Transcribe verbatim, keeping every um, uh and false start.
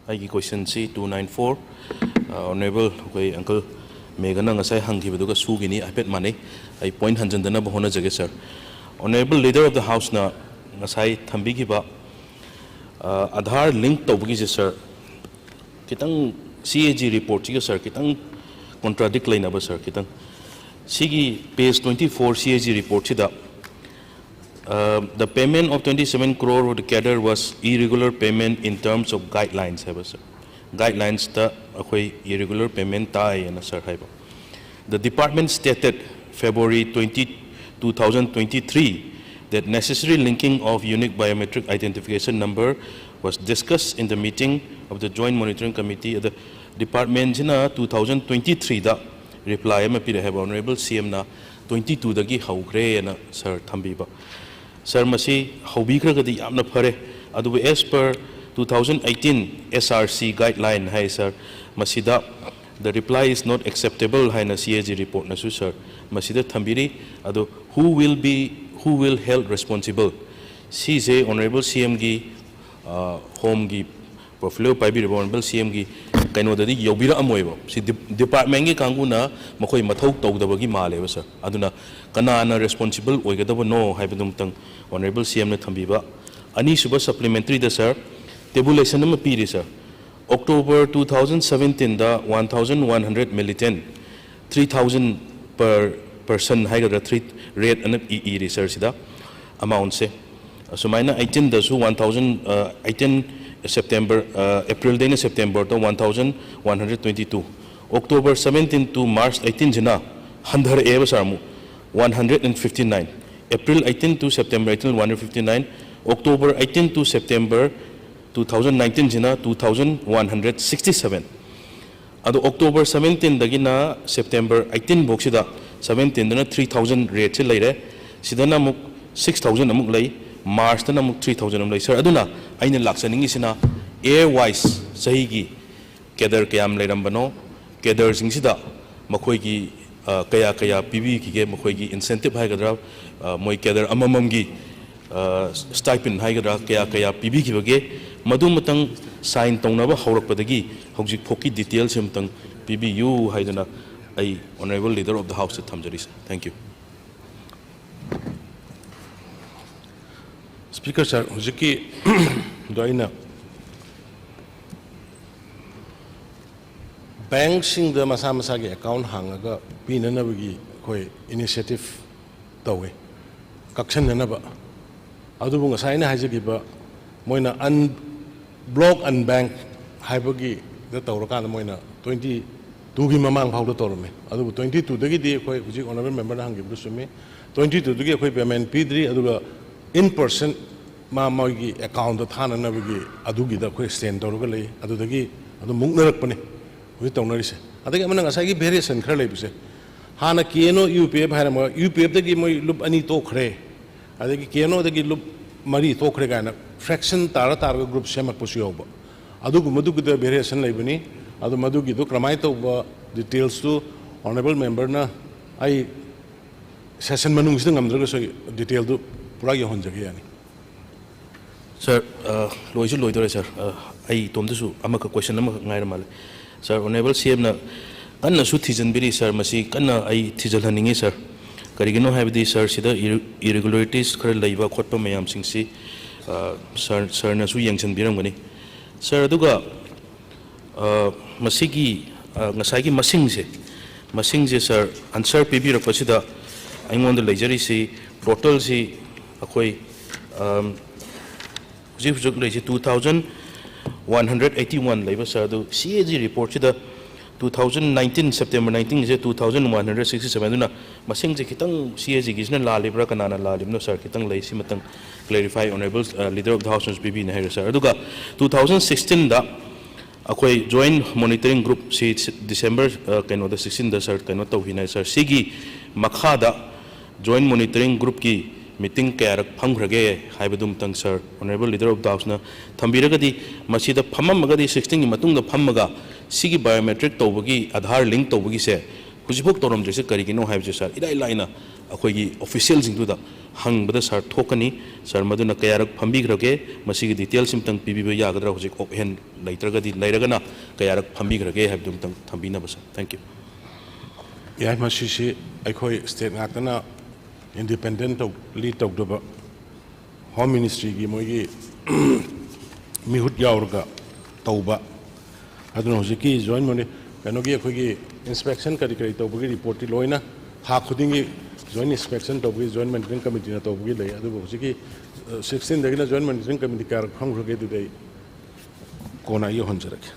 ꯑꯩꯒꯤ ꯀꯣꯏꯁꯟꯁꯤ two nine four, ꯑ, honourable ꯑꯩꯈꯣꯏ ꯑꯪꯀꯜ ꯃꯦꯒꯅ ꯉꯁꯥꯏ ꯍꯪꯈꯤꯕꯗꯨꯒ ꯁꯨꯒꯤꯅꯤ, ꯍꯥꯏꯐꯦꯠ ꯃꯥꯟꯅꯩ꯫ ꯑꯩ ꯄꯣꯏꯟꯠ ꯍꯟꯖꯤꯟꯗꯅꯕ ꯍꯣꯠꯅꯖꯒꯦ, ꯁꯥꯔ꯫ ꯑꯣꯅꯔꯦꯕꯜ ꯂꯤꯗꯔ ꯑꯣꯐ ꯗ ꯍꯥꯎꯁꯅ ꯉꯁꯥꯏ ꯊꯝꯕꯤꯈꯤꯕ, ꯑ, ꯑꯥꯙꯥꯔ ꯂꯤꯡꯛ ꯇꯧꯕꯒꯤꯁꯦ, ꯁꯥꯔ, ꯈꯤꯇꯪ ꯁꯤ ꯑꯦ ꯖꯤ ꯔꯤꯄꯣꯔꯠꯁꯤꯒ, ꯁꯥꯔ, ꯈꯤꯇꯪ ꯀꯣꯟꯇ꯭ꯔꯥꯗꯤꯛ ꯂꯩꯅꯕ, ꯁꯥꯔ, ꯈꯤꯇꯪ꯫ ꯁꯤꯒꯤ page twenty for C A G ꯔꯤꯄꯣꯔꯠꯁꯤꯗ, ꯑ, "The payment of twenty seven crore to the cadre was irregular payment in terms of guidelines" ꯍꯥꯏꯕ, ꯁꯥꯔ꯫ ꯒꯥꯏꯗꯂꯥꯏꯟꯁꯇ ꯑꯩꯈꯣꯏ ꯏꯔꯤꯒꯨꯂꯔ ꯄꯦꯃꯦꯟ ꯇꯥꯏꯌꯦꯅ, ꯁꯥꯔ, ꯍꯥꯏꯕ꯫ "The department stated February twenty, two thousand twenty-three that necessary linking of unique biometric identification number was discussed in the meeting of the Joint Monitoring Committee." ꯑꯗ ꯗꯤꯄꯥꯔꯠꯃꯦꯟꯁꯤꯅ two thousand twenty ꯊ꯭ꯔꯤꯗ reply ꯑꯃ ꯄꯤꯔꯛꯑꯦ ꯍꯥꯏꯕ, honourable ꯁꯤ ꯑꯦꯝꯅ twenty ꯇꯨꯗꯒꯤ ꯍꯧꯈ꯭ꯔꯦꯅ, ꯁꯥꯔ, ꯊꯝꯕꯤꯕ꯫ ꯁꯥꯔ, ꯃꯁꯤ ꯍꯧꯕꯤꯈ꯭ꯔꯒꯗꯤ ꯌꯥꯝꯅ ꯐꯔꯦ꯫ ꯑꯗꯨꯕꯨ as per two thousand eighteen S R C guideline ꯍꯥꯏ, ꯁꯥꯔ, ꯃꯁꯤꯗ "The reply is not acceptable" ꯍꯥꯏꯅ ꯁꯤ ꯑꯦ ꯖꯤ ꯔꯤꯄꯣꯔꯠꯅꯁꯨ, ꯁꯥꯔ, ꯃꯁꯤꯗ ꯊꯝꯕꯤꯔꯤ꯫ ꯑꯗꯣ who will be, who will held responsible? ꯁꯤꯁꯦ ꯑꯣꯅꯔꯦꯕꯜ ꯁꯤ ꯑꯦꯝꯒꯤ, ꯑ, ꯍꯣꯝꯒꯤ ꯄꯣꯔꯠꯐꯣꯂꯤꯑꯣ ꯄꯥꯏꯕꯤꯔꯤꯕ ꯑꯣꯅꯔꯦꯕꯜ ꯁꯤ ꯑꯦꯝꯒꯤ ꯀꯩꯅꯣꯗꯗꯤ ꯌꯧꯕꯤꯔꯛꯑꯝꯃꯣꯏꯕ꯫ ꯁꯤ ꯗꯤ-, ꯗꯤꯄꯥꯔꯠꯃꯦꯟꯒꯤ ꯀꯥꯡꯕꯨꯅ ꯃꯈꯣꯏ ꯃꯊꯧ ꯇꯧꯗꯕꯒꯤ ꯃꯥꯜꯂꯦꯕ, ꯁꯥꯔ꯫ ꯑꯗꯨꯅ ꯀꯅꯥꯅ ꯔꯦꯁꯄꯣꯟꯁꯤꯕꯜ ꯑꯣꯏꯒꯗꯕꯅꯣ ꯍꯥꯏꯕꯗꯨꯃꯇꯪ ꯑꯣꯅꯔꯦꯕꯜ ꯁꯤ ꯑꯦꯝꯅ ꯊꯝꯕꯤꯕ꯫ ꯑꯅꯤꯁꯨꯕ ꯁꯄ꯭ꯂꯤꯃꯦꯟꯇꯔꯤꯗ, ꯁꯥꯔ, ꯇꯦꯕꯨꯂꯦꯁꯟ ꯑꯃ ꯄꯤꯔꯤ, ꯁꯥꯔ꯫ ꯑꯣꯛꯇꯣꯕꯔ ꯇꯨ ꯊꯥꯎꯖꯟ ꯁꯕꯦꯟꯇꯤꯟꯗ one thousand one hundred militant, three thousand per person ꯍꯥꯏꯒꯗ꯭ꯔꯥ, three rate ꯑꯅ ꯏ-, ꯏꯔꯤ, ꯁꯥꯔ, ꯁꯤꯗ ꯑꯦꯃꯥꯎꯟꯁꯦ꯫ ꯑꯁꯨꯃꯥꯏꯅ ꯑꯩꯠꯇꯤꯟꯗꯁꯨ one thousand, ꯑ, eighteen September, ꯑ, ꯑꯦꯄ꯭ꯔꯤꯜꯗꯩꯅ ꯁꯦꯞꯇꯦꯝꯕꯔꯗ one thousand one hundred twenty two, October seventeen to March eighteenꯁꯤꯅ ꯍꯟꯊꯔꯛꯑꯦꯕ, ꯁꯥꯔ, ꯑꯃꯨꯛ one hundred and fifty nine꯫ April eighteen to September eighteen, one hundred fifty nine꯫ October eighteen to September two thousand nineteenꯁꯤꯅ two thousand one hundred sixty seven꯫ ꯑꯗꯣ October ꯁꯕꯦꯟꯇꯤꯟꯗꯒꯤꯅ September eighteen ꯐꯥꯎꯁꯤꯗ, ꯁꯕꯦꯟꯇꯤꯟꯗꯅ three thousand rateꯁꯦ ꯂꯩꯔꯦ, ꯁꯤꯗꯅ ꯑꯃꯨꯛ six thousand ꯑꯃꯨꯛ ꯂꯩ, ꯃꯥꯔꯆꯇꯅ ꯑꯃꯨꯛ three thousand ꯑꯃꯨꯛ ꯂꯩ꯫ ꯁꯥꯔ, ꯑꯗꯨꯅ ꯑꯩꯅ ꯂꯥꯛꯆꯅꯤꯡꯉꯤꯁꯤꯅ year wise ꯆꯍꯤꯒꯤ cadre ꯀꯌꯥꯝ ꯂꯩꯔꯝꯕꯅꯣ, cadreꯁꯤꯡꯁꯤꯗ ꯃꯈꯣꯏꯒꯤ, ꯑ, ꯀꯌꯥ ꯀꯌꯥ ꯄꯤꯕꯤꯈꯤꯒꯦ, ꯃꯈꯣꯏꯒꯤ incentive ꯍꯥꯏꯒꯗ꯭ꯔꯥ, ꯑ, ꯃꯣꯏ cadre ꯑꯃꯃꯝꯒꯤ, ꯑ, stipend ꯍꯥꯏꯒꯗ꯭ꯔꯥ, ꯀꯌꯥ ꯀꯌꯥ ꯄꯤꯕꯤꯈꯤꯕꯒꯦ, ꯃꯗꯨꯃꯇꯪ sign ꯇꯧꯅꯕ ꯍꯧꯔꯛꯄꯗꯒꯤ ꯍꯧꯖꯤꯛ ꯐꯥꯎꯀꯤ details ꯑꯃꯇꯪ ꯄꯤꯕꯤꯌꯨ ꯍꯥꯏꯗꯅ ꯑꯩ Honourable Leader of the Houseꯇ ꯊꯝꯖꯔꯤ, sir. Thank you. Speaker sir, ꯍꯧꯖꯤꯛꯀꯤꯗꯣ ꯑꯩꯅ bankꯁꯤꯡꯗ ꯃꯁꯥ ꯃꯁꯥꯒꯤ account ꯍꯥꯡꯉꯒ ꯄꯤꯅꯅꯕꯒꯤ ꯑꯩꯈꯣꯏ initiative ꯇꯧꯋꯤ, ꯀꯛꯁꯟꯅꯅꯕ꯫ ꯑꯗꯨꯕꯨ ꯉꯁꯥꯏ ꯑꯩꯅ ꯍꯥꯏꯖꯈꯤꯕ, ꯃꯣꯏꯅ un-, block unbank ꯍꯥꯏꯕꯒꯤꯗ ꯇꯧꯔꯀꯥꯟꯗ ꯃꯣꯏꯅ twenty twoꯒꯤ ꯃꯃꯥꯡ ꯐꯥꯎꯗ ꯇꯧꯔꯝꯃꯤ꯫ ꯑꯗꯨꯕꯨ twenty twoꯗꯒꯤꯗꯤ ꯑꯩꯈꯣꯏ ꯍꯧꯖꯤꯛ Honourable Memberꯅ ꯍꯪꯈꯤꯕꯗꯨ ꯆꯨꯝꯃꯤ, twenty twoꯗꯒꯤ ꯑꯩꯈꯣꯏ payment ꯄꯤꯗ꯭ꯔꯤ꯫ ꯑꯗꯨꯒ in person ꯃꯥ ꯃꯣꯏꯒꯤ accountꯇ ꯊꯥꯅꯅꯕꯒꯤ ꯑꯗꯨꯒꯤꯗ ꯑꯩꯈꯣꯏ stand ꯇꯧꯔꯒ ꯂꯩ꯫ ꯑꯗꯨꯗꯒꯤ ꯑꯗꯨꯝ ꯃꯨꯛꯅꯔꯛꯄꯅꯤ ꯍꯧꯖꯤꯛ ꯇꯧꯅꯔꯤꯁꯦ꯫ ꯑꯗꯒꯤ ꯑꯃꯅ ꯉꯁꯥꯏꯒꯤ variation ꯈꯔ ꯂꯩꯕꯁꯦ, ꯍꯥꯟꯅ KNO UPF ꯍꯥꯏꯔꯝꯃꯒ UPFꯇꯒꯤ ꯃꯣꯏ ꯂꯨꯞ ꯑꯅꯤ ꯇꯣꯛꯈ꯭ꯔꯦ, ꯑꯗꯒꯤ KNOꯗꯒꯤ ꯂꯨꯞ ꯃꯔꯤ ꯇꯣꯛꯈ꯭ꯔꯦ ꯀꯥꯏꯅ fraction ꯇꯥꯔ ꯇꯥꯔꯒ group ꯁꯦꯝꯃꯛꯄꯁꯨ ꯌꯥꯎꯕ꯫ ꯑꯗꯨꯒꯨꯝꯕꯗꯨꯒꯤꯗ variation ꯂꯩꯕꯅꯤ꯫ ꯑꯗꯨ ꯃꯗꯨꯒꯤꯗꯨ ꯀꯔꯝꯍꯥꯏꯅ ꯇꯧꯕ detailsꯇꯨ Honourable Memberꯅ ꯑꯩ session ꯃꯅꯨꯡꯁꯤꯗ ꯉꯝꯗ꯭ꯔꯒꯁꯨ ꯑꯩ detailꯗꯨ ꯄꯨꯔꯥ ꯌꯧꯍꯟꯖꯒꯦ, ꯌꯥꯅꯤ꯫ Sir, ꯑ, ꯂꯣꯏꯁꯨ ꯂꯣꯏꯗꯣꯔꯦ, sir꯫ ꯑ, ꯑꯩ ꯏꯇꯣꯝꯇꯁꯨ ꯑꯃꯈꯛ, question ꯑꯃꯈꯛ ꯉꯥꯏꯔ ꯃꯥꯜꯂꯦ꯫ Sir, Honourable CMꯅ ꯀꯟꯅꯁꯨ ꯊꯤꯖꯤꯟꯕꯤꯔꯤ, sir꯫ ꯃꯁꯤ ꯀꯟꯅ ꯑꯩ ꯊꯤꯖꯤꯜꯍꯟꯅꯤꯡꯉꯤ, sir꯫ ꯀꯔꯤꯒꯤꯅꯣ ꯍꯥꯏꯕꯗꯤ, sir, ꯁꯤꯗ irre-, irregularities ꯈꯔ ꯂꯩꯕ ꯈꯣꯠꯄ ꯃꯌꯥꯝꯁꯤꯡꯁꯤ, ꯑ, sir, sirꯅꯁꯨ ꯌꯦꯡꯁꯤꯟꯕꯤꯔꯝꯒꯅꯤ꯫ Sir, ꯑꯗꯨꯒ ꯑ, ꯃꯁꯤꯒꯤ, ꯑ, ꯉꯁꯥꯏꯒꯤ ꯃꯁꯤꯡꯁꯦ, ꯃꯁꯤꯡꯁꯦ, sir, answer ꯄꯤꯕꯤꯔꯛꯄꯁꯤꯗ ꯑꯩꯉꯣꯟꯗ ꯂꯩꯖꯔꯤꯁꯤ, totalꯁꯤ ꯑꯩꯈꯣꯏ, ꯑꯝ, ꯍꯧꯖꯤꯛ ꯍꯧꯖꯤꯛ ꯂꯩꯔꯤꯁꯤ two thousand one hundred eighty one ꯂꯩꯕ, sir꯫ ꯑꯗꯨ CAG reportꯁꯤꯗ two thousand nineteen, September nineteenꯒꯤꯁꯦ two thousand one hundred sixty seven꯫ ꯑꯗꯨꯅ ꯃꯁꯤꯡꯁꯦ ꯈꯤꯇꯪ CAGꯒꯤꯁꯤꯅ ꯂꯥꯜꯂꯤꯕ꯭ꯔꯥ, ꯀꯅꯥꯅ ꯂꯥꯜꯂꯤꯕꯅꯣ, sir? ꯈꯤꯇꯪ ꯂꯩ, ꯁꯤꯃꯇꯪ clarify Honourable, ꯑ, Leader of the Houseꯅꯁꯨ ꯄꯤꯕꯤꯅꯤ ꯍꯥꯏꯔꯦ, sir꯫ ꯑꯗꯨꯒ two thousand sixteenꯗ ꯑꯩꯈꯣꯏ joint monitoring groupꯁꯤ December, ꯑ, ꯀꯩꯅꯣꯗ, sixteenꯗ, sir, ꯀꯩꯅꯣ ꯇꯧꯈꯤꯅꯦ, sir꯫ ꯁꯤꯒꯤ ꯃꯈꯥꯗ joint monitoring groupꯀꯤ meeting ꯀꯌꯥꯔꯛ ꯐꯝꯈ꯭ꯔꯒꯦ ꯍꯥꯏꯕꯗꯨꯃꯇꯪ, sir, Honourable Leader of the Houseꯅ ꯊꯝꯕꯤꯔꯒꯗꯤ, ꯃꯁꯤꯗ ꯐꯝꯃꯝꯃꯒꯗꯤ sixteenꯒꯤ ꯃꯇꯨꯡꯗ ꯐꯝꯃꯒ ꯁꯤꯒꯤ biometric ꯇꯧꯕꯒꯤ, Aadhaar link ꯇꯧꯕꯒꯤꯁꯦ ꯍꯧꯖꯤꯛꯐꯥꯎ ꯇꯧꯔꯝꯗ꯭ꯔꯤꯁꯦ ꯀꯔꯤꯒꯤꯅꯣ ꯍꯥꯏꯕꯁꯦ, sir, ꯏꯔꯥꯏ ꯂꯥꯏꯅ ꯑꯩꯈꯣꯏꯒꯤ ꯑꯣꯐꯤꯁꯤꯌꯦꯜꯁꯤꯡꯗꯨꯗ ꯍꯪꯕꯗ ꯁꯥꯔ ꯊꯣꯛꯀꯅꯤ꯫ ꯁꯥꯔ, ꯃꯗꯨꯅ ꯀꯌꯥꯔꯛ ꯐꯝꯕꯤꯈ꯭ꯔꯒꯦ, ꯃꯁꯤꯒꯤ ꯗꯤꯇꯦꯜꯁ ꯑꯝꯇꯪ ꯄꯤꯕꯤꯕ ꯌꯥꯒꯗ꯭ꯔꯥ? ꯍꯧꯖꯤꯛ ꯑꯣꯞ ꯍꯦꯟ ꯂꯩꯇ꯭ꯔꯒꯗꯤ, ꯂꯩꯔꯒꯅ ꯀꯌꯥꯔꯛ ꯐꯝꯕꯤꯈ꯭ꯔꯒꯦ ꯍꯥꯏꯕꯗꯨ ꯑꯝꯇꯪ ꯊꯝꯕꯤꯅꯕ, ꯁꯥꯔ꯫ Thank you꯫ ꯌꯥꯏ, ꯃꯁꯤꯁꯤ ꯑꯩꯈꯣꯏ ꯁ꯭ꯇꯦꯠ ꯉꯥꯛꯇꯅ ꯏꯟꯗꯤꯄꯦꯟꯗꯦꯟ ꯇꯧ ꯂꯤꯗ ꯇꯧꯗꯕ, ꯍꯣꯝ ꯃꯤꯅꯤꯁꯇ꯭ꯔꯤꯒꯤ ꯃꯣꯏꯒꯤ ꯃꯤꯍꯨꯠ ꯌꯥꯎꯔꯒ ꯇꯧꯕ꯫ ꯑꯗꯨꯅ ꯍꯧꯖꯤꯛꯀꯤ ꯖꯣꯏꯟ ꯃꯣꯅꯤ ꯀꯩꯅꯣꯒꯤ ꯑꯩꯈꯣꯏꯒꯤ ꯏꯟꯁꯄꯦꯛꯁꯟ ꯀꯔꯤ ꯀꯔꯤ ꯇꯧꯕꯒꯤ ꯔꯤꯄꯣꯔꯠꯇꯤ ꯂꯣꯏꯅ ꯊꯥ ꯈꯨꯗꯤꯡꯒꯤ ꯖꯣꯏꯟ ꯏꯟꯁꯄꯦꯛꯁꯟ ꯇꯧꯕꯒꯤ ꯖꯣꯏꯟ ꯃꯣꯅꯤꯇꯔꯤꯡ ꯀꯃꯤꯇꯤꯅ ꯇꯧꯕꯒꯤ ꯂꯩ꯫ ꯑꯗꯨꯕꯨ ꯍꯧꯖꯤꯛꯀꯤ ꯁꯤꯛꯁꯇꯤꯟꯗꯒꯤꯅ ꯖꯣꯏꯟ ꯃꯣꯅꯤꯇꯔꯤꯡ ꯀꯃꯤꯇꯤ ꯀꯌꯥꯔꯛ ꯐꯝꯈ꯭ꯔꯒꯦ ꯑꯗꯨꯗꯤ ꯑꯩ ꯀꯣꯟꯅ ꯑꯩ ꯌꯧꯍꯟꯖꯔꯛꯀꯦ꯫